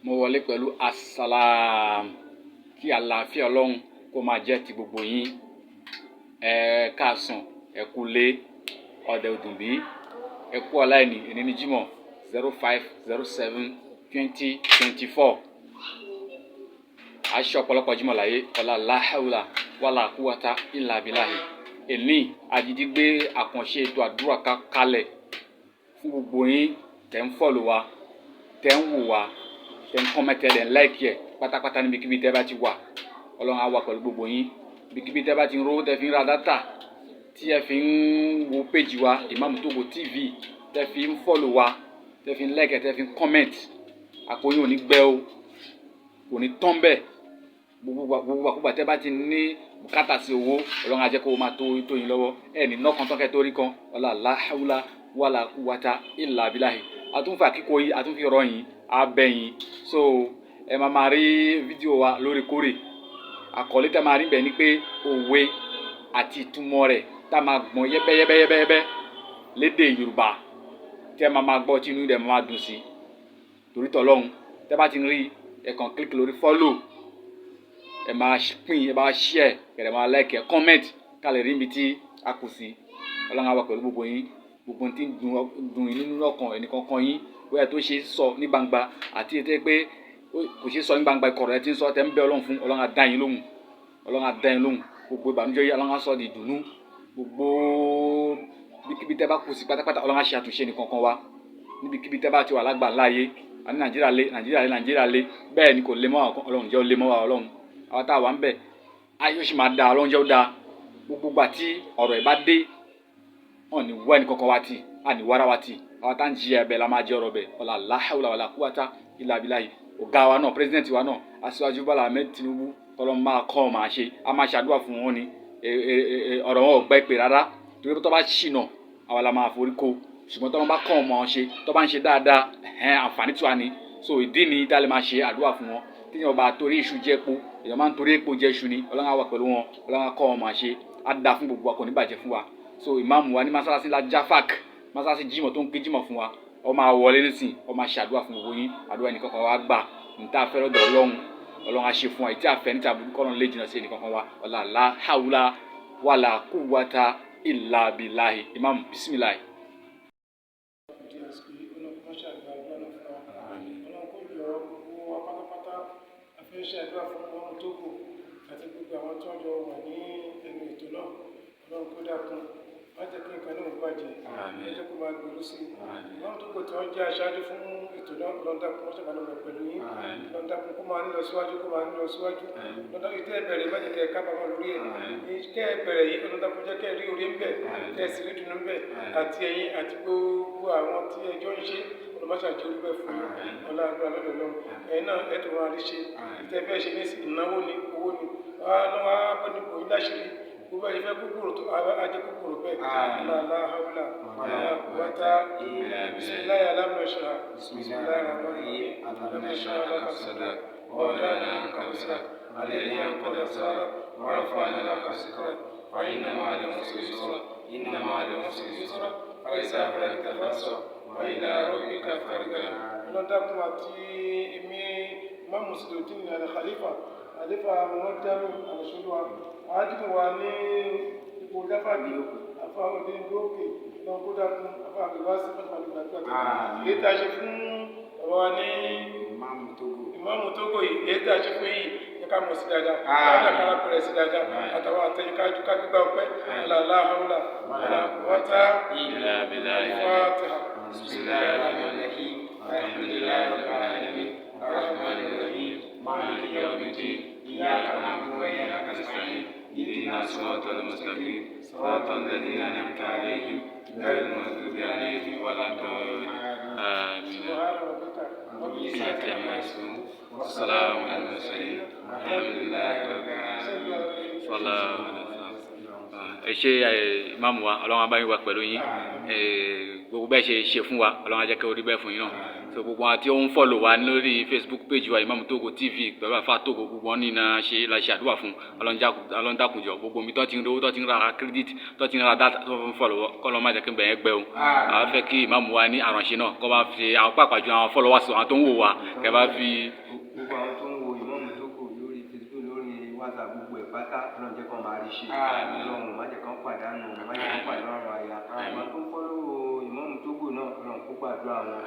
Mo wọlé pẹ̀lú asalaam, kí àlàáfíà Ọlọ́run kó máa jẹ́ ti gbogbo yín. Ẹ káàsán, ẹ kú lé ọ̀dẹ̀ òdùnbí, ẹ kú ọ̀la. Ẹni ẹni ní Jímọ̀ 05/07/2024. Aṣọ ọ̀pọ̀lọpọ̀ Jímọ̀ láyé ọ̀la láhàúlà wàlà kúwàtà ìlà abiláhi. Èní àdìdí gbé àkànṣe ètò àdúrà kalẹ̀ fún gbogbo yín tẹ̀ ń follow wa, tẹ̀ ń wò wá, tẹ̀ ń comment, tẹ̀ ń like ẹ̀ pátápátá. Níbikíbi tẹ́ bá ti wà, Ọlọ́run á wà pẹ̀lú gbogbo yín. Níbikíbi tẹ́ bá ti ń rówó, tẹ́ fi ń ra data, tí ẹ fi ń wo péjì wa, Imam Togo TV, tẹ́ fi ń follow wa, tẹ́ fi ń like ẹ̀, tẹ́ fi ń comment, àpò yín ò ní gbẹ o, kò ní tán bẹ́ẹ̀. Gbogbo àkókò tẹ́ bá ti ní bùkátà sí owó, Ọlọ́run á jẹ́ kó máa tó tó yín lọ́wọ́. Ẹ ní nọ́kan tán kẹ́ tó rí kan. Ọlá láhàúlà wàlà kúwàtà ìlà abiláhi. Àtúnfà kíkọ yìí, àtúnfi rọ yín, abẹ́ yín. So ẹ máa máa rí fídíò wa lóòrèkóòrè. Àkọlé tẹ́ máa rí bẹ́ẹ̀ ni pé òwe àti ìtumọ̀ rẹ̀, tá a máa gbọ́n yẹ́bẹ́yẹ́bẹ́yẹ́bẹ́ lédè Yorùbá, tẹ́ máa máa gbọ́, tí inú rẹ̀ máa dùn sí torí tọ́lọ́hún. Tẹ́ bá ti ń rí, ẹ kàn click lórí follow, ẹ máa pín, ẹ máa share, kẹ̀rẹ̀ máa like, ẹ comment, ká lè rí ibi tí a kù sí. Ọlọ́run á wà pẹ̀lú gbogbo yín. Gbogbo ohun tí ń dùn yín nínú ọkàn ẹnìkankan yín, bóyá tó ṣe sọ ní gbangba àti ètò pé kò ṣe sọ ní gbangba, ìkọ̀rọ̀ ẹ ti ń sọ, tẹ́ ń bẹ Ọlọ́run fún, Ọlọ́run á dá yín lóhùn. Ọlọ́run á dá yín lóhùn. Gbogbo ìbànújẹ́ yìí, Ọlọ́run á sọ di ìdùnnú. Gbogbo ibikíbi tẹ́ bá kù sí pátápátá, Ọlọ́run á ṣe àtúnṣe nìkankan wa. Níbikíbi tẹ́ bá ti wà lágbà láàyè, àní Nàìjíríà lé, Nàìjíríà lé, Nàìjíríà lé, bẹ́ẹ̀ ni kò lé mọ́. Ọlọ́run jẹ́ ó lé mọ́ wa. Ọlọ́run, àwọn tá a wà ń bẹ̀, ayé ó sì máa da. Ọlọ́run jẹ́ ó dáa. Gbogbo gbà tí ọ̀rọ̀ ẹ̀ bá dé, wọn ní wá ẹnì kankan wa tì, à ní wàrà wa tì. Àwọn tá ń jí ẹbẹ̀ la máa jẹ́ ọ̀rọ̀ bẹ̀. Ọ̀là láhàúlà wàlà kúwàtà ìlà abiláhi. Ọ̀gá wa náà, president wa náà, Aṣíwájú Bọ́lá Ahmed Tinubu, kọ́lọ́ máa kọ́ ọ máa ṣe, a máa ṣàdúrà fún wọn ni. Ọ̀rọ̀ wọn ò gbẹ́ pé rárá, torí pé tó bá ṣìnà, àwa la máa forí kó. Ṣùgbọ́n tó bá kọ́ ọ mọ̀ ṣe, tó bá ń ṣe dáadáa, ẹ̀hẹ́n, àǹfààní tí wà ní. So ìdí ni tá a lè máa ṣe àdúrà fún wọn. Tíyẹn ọba torí iṣu jẹ́ epo, èèyàn máa ń torí epo jẹ iṣu ni. Ọlọ́run á wà pẹ̀lú wọn, Ọlọ́run á kọ́ ọ máa ṣe, á da fún gbogbo wa, kò ní bàjẹ́ fún wa. So ìmáàmù wa ní masalasi la Jafak, masalasi Jímọ̀ tó ń ké Jímọ̀ fún wa, ó máa wọlé nísìn, ó máa ṣàdúrà fún gbogbo yín. Àdúrà ẹnì kankan wa gbà. Níta fẹ́ lọ́dọ̀ Ọlọ́run, Ọlọ́run á ṣe fún wa. Ìtí àfẹ́ níta burúkú, Ọlọ́run lè jìnnà sí ẹnì kankan wa. Ọ̀là la hawla wàlà kúwàtà ìlà bìláhi. Imam, bisimilahi. Di àsìkò yìí, Ọlọ́run kó má ṣe àgbà àdúrà náà fún wa. Ọlọ́run kó jọ gbogbo wa pátápátá. A fẹ́ ṣe àdúrà fún ọmọ tó kù àti gbogbo àwọn tó ń jọ wà ní ẹnu ètò náà. Ọlọ́run kó dákun, má jẹ́ kí nǹkan náà bàjẹ́, má jẹ́ kó máa gbèrú sí i. Ọlọ́run tó kù tí wọ́n jẹ́ aṣáájú fún ètò náà, Ọlọ́run dákun, wọ́n ṣàbàlọ́ wà pẹ̀lú yín. Ọlọ́run dákun, kó máa ń lọ síwájú, kó máa ń lọ síwájú. Ọlọ́run dákun, ìtẹ́ ẹ̀bẹ̀rẹ̀, má jẹ́ kẹ́ ẹ kábàámọ̀ lórí ẹ̀. Kẹ́ ẹ bẹ̀rẹ̀ yìí, Ọlọ́run dákun, jẹ́ kẹ́ ẹ rí orí ń bẹ̀, kẹ́ ẹ sì rí dùnú ń bẹ̀, àti ẹ̀yin àti gbogbo àwọn tí ẹjọ́ ń ṣe. Ọlọ́mọṣà jẹ́ orí bẹ́ẹ̀ fún yín. Ọlá àdúrà lọ́dọ̀ Ọlọ́run, ẹ̀yin náà ẹ̀ tó máa rí ṣe. Ìtẹ́ fẹ́ ṣe ní ìnáwó ni, owó ni, wàá bọ́ ní bòyí láṣìírí. Gbogbo ẹ̀ fẹ́ kúkúrò tó ajẹ́ kúkúrò bẹ́ẹ̀. La hawla wala quwwata. Bisimilayi alam nashrah, bisimilayi rahman rahim, alam nashrah laka sadrak wa wada'na anka wizrak alladhi anqadha dhahrak wa rafa'na laka dhikrak fa inna ma'al usri yusra, inna ma'al usri yusra, fa idha faragta fansab wa ila rabbika farghab. Ọlọ́dàkùn, àti èmi Imam Musliudeen Al Khalifa, Khalifa wọn dánú àlọ́sọ́lùwà àádìmọ̀ wa ní ipò jáfàbí afa òde lókè lọ́n, kó dákun, afa àgbèwá sí fún àgbàdo àgbàdo. Èyí tá a ṣe fún bàbá wa ní Ìmáàmù Tógò yìí, èyí tá a ṣe fún yìí, ẹ ká mọ̀ sí dáadáa, káàdà kára pẹ̀rẹ̀ sí dáadáa, àtàwọn àtẹ̀yìn kájú ká gbígbà ọpẹ́. La hawla wala quwwata. Illa billahi. Fatiha. Bismillahir rahmanir rahim. Alhamdulillahi rabbil alamin. Arrahmanir rahim. Maliki yawmiddin. Iyyaka na'budu wa iyyaka nasta'in. Ihdina siratal mustaqim. Siratal ladzina an'amta alaihim ghayril maghdubi alaihim waladdallin. Amin. Subhana rabbika rabbil izzati amma yasifun. Wassalamun alal mursalin. Alhamdulillahi rabbil alamin. Sallallahu alaihi wasallam. Ẹ ṣe ìmáàmù wa, Ọlọ́run á bá yín wà pẹ̀lú yín. Gbogbo bẹ́ẹ̀ ṣe ṣe fún wa, Ọlọ́run á jẹ́ kí ó rí bẹ́ẹ̀ fún yín náà. So gbogbo àwọn tí ó ń follow wa lórí Facebook page wa, Imam Togo TV pẹ̀lú Àfáà Togo, gbogbo wọn ní iná ṣe la ṣe àdúrà fún. Ọlọ́run dákunjọ, gbogbo mi tó ti ń rówó, tó ti ń ra credit, tó ti ń ra data, tó ń follow, kọ́ lọ́ má jẹ́ kí n bẹ̀yẹn gbẹ o. Àwọn fẹ́ kí ìmáàmù wa ní àránṣe náà kọ́ bá fi àwọn pàápàá ju àwọn followers, àwọn tó ń wò wá, kẹ́ bá fi. Gbogbo àwọn tó ń wo Imam Togo lórí Facebook, lórí WhatsApp, gbogbo ẹ̀ pátá, Ọlọ́run jẹ́ kán máa rí ṣe. Ọlọ́run má jẹ́ kán pàdánù, má jẹ́ kán pàdánù àwọn aya. Àwọn tó ń follow Imam Togo náà, Ọlọ́run kó gbàdúrà wọn,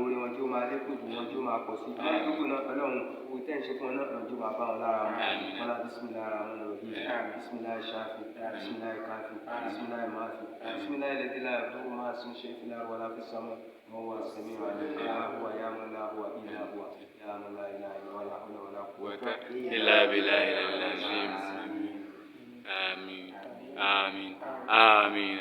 orí wọn tí ó máa lékún jù, wọn tí ó máa pọ̀ sí. Imam Togo náà, Ọlọ́run owó tẹ́ ń ṣe fún wọn náà, Ọlọ́run tí ó máa bá wọn lára mu. Wọn lá bisimilahi rahman rahim, bisimilahi shafi, bisimilahi kafi, bisimilahi mafi, bisimilahi lẹ́dí láyà tó máa sún ṣe fi lára wọlá fi sọmọ wọn wà sẹmi wà ní ya huwa ya man la huwa illa huwa ya man la ilaha illa huwa la hawla wala quwwata illa billahi al-azim. Àmín, àmín, àmín.